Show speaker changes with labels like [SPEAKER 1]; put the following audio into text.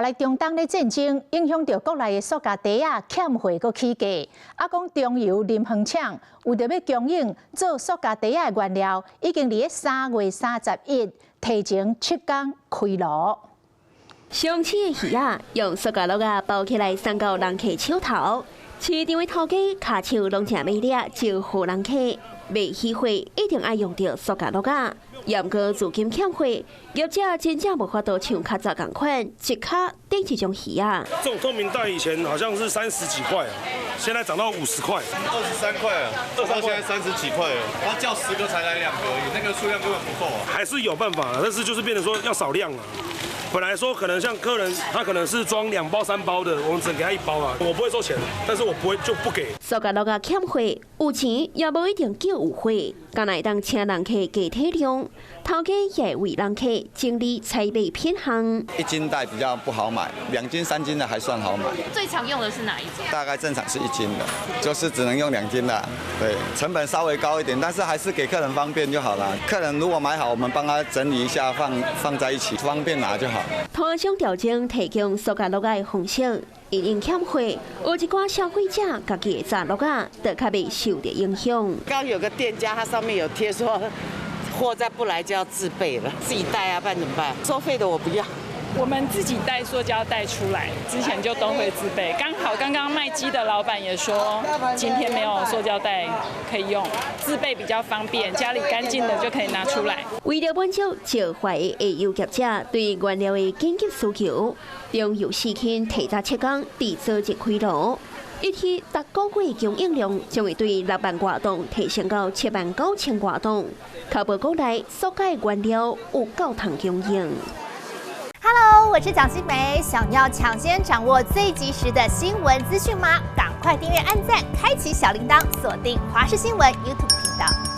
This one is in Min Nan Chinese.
[SPEAKER 1] 來中東的戰爭影響著國內的塑膠袋仔欠貨閣起價，啊講中油林園廠為著欲供應做塑膠袋仔的原料，已經佇咧3月31提前7工開爐。
[SPEAKER 2] 上市的魚仔用塑膠簍仔包起來送到人客手頭，市場的頭家跤手攏誠欲掠招呼人客，賣魚貨一定愛用著塑膠簍仔。毋過如今欠貨，業者真正無法度像較早仝款，一跤頂一種魚仔。
[SPEAKER 3] 這種透明袋以前好像是30幾塊，現在漲到50塊。
[SPEAKER 4] 23塊啊，到現在30幾塊了。他叫10個才來兩個而已，那個數量根本不夠啊。
[SPEAKER 3] 還是有辦法，但是就是變成說要少量了。本來說可能像客人，他可能是裝2包3包的，我們只給他一包啊。我不會收錢，但是我不會就不給。
[SPEAKER 2] 塑膠簍仔欠貨，有錢也無一定叫有貨，敢若會當請人客加體諒，頭家也為人客整理採買品項。
[SPEAKER 5] 1斤袋比較不好買，2斤3斤的還算好買。
[SPEAKER 6] 最常用的是哪一種？
[SPEAKER 5] 大概正常是1斤的，就是只能用2斤的，對，成本稍微高一點，但是還是給客人方便就好了。客人如果買好，我們幫他整理一下，放在一起，方便拿就好。
[SPEAKER 2] 攤商調整提供塑膠簍仔的方式，因應欠貨，有一寡消費者家己的紮簍仔，就較袂受著影響。
[SPEAKER 7] 剛有個店家，他上面有貼說，貨再不來就要自備了，自己帶啊，不然怎麼辦？收費的我不要。
[SPEAKER 8] 我們自己帶塑膠袋出來，之前就都會自備。剛好剛剛賣雞的老闆也說，今天沒有塑膠袋可以用，自備比較方便，家裡乾淨的就可以拿出來。
[SPEAKER 2] 為了滿足石化的下游業者對原料的緊急需求，中油四輕提早7工佇早日開爐，一天逐個月供應量將會對6萬外噸提升到7萬9千外噸，確保國內塑膠原料有夠通供應。
[SPEAKER 9] Hello，我是蔣新梅。想要搶先掌握最及時的新聞資訊嗎？趕快訂閱、按讚、開啟小鈴鐺，鎖定華視新聞 YouTube 頻道。